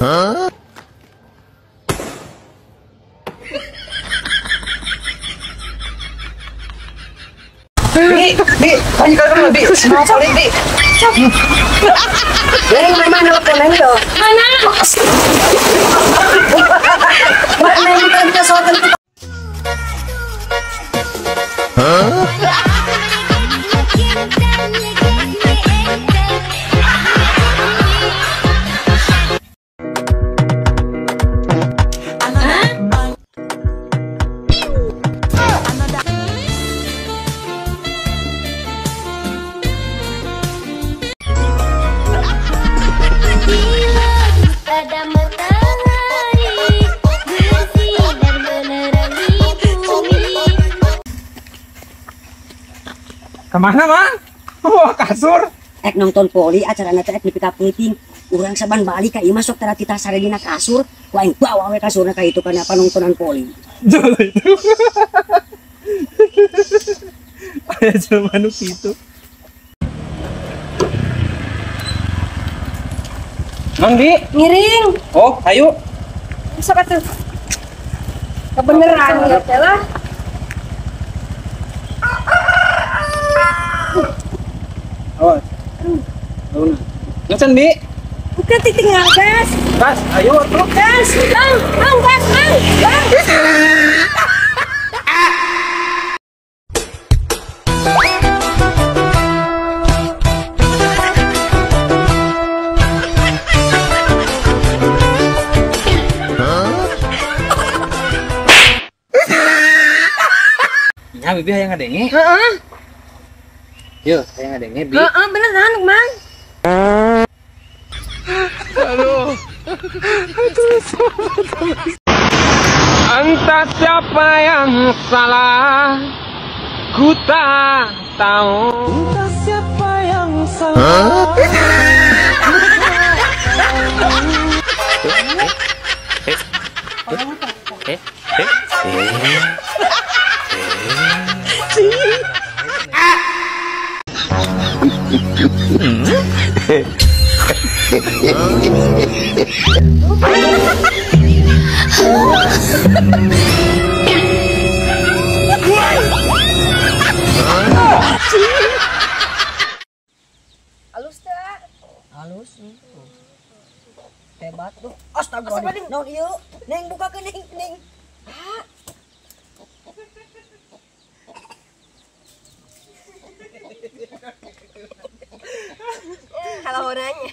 Hah? Bi, bi, banyak kali bi. Sorry, bi. Neng, mana telepon yo? Mana? Mana yang kita soal tentu? Hah? Ada matahari bersinar menerangi bumi. Kemana, Mang? Wah, kasur. Ek nonton poli acarana teh ek nepi ka peuting. Urang saban balik ka imah sok tara tita sare dina kasur, ku aing bawa we kasurna ka itu kana panontonan poli. Jol itu. Aya jelema nu kitu. Mang Bi, ngiring. Oh, ayo. Sok atuh. Kebeneran ya teh lah. Awas. Aduh. Ngecen, Bi. Bukan tinggal gas. Gas, ayo atuh. Gas, Bang, Bang, gas, Bang. Bang. Ya, Bibi hayang ngadenge. Heeh. Yo, hayang ngadenge, Bi. Heeh, beneran, Mang. Aduh. Entah siapa yang salah, ku tak tahu. Entah siapa yang salah. Halus teh. Halus. Hebat tuh. Astagfirullahaladzim. Naon ieu? Neng bukakeun neng, neng. Ah. Kalau orangnya.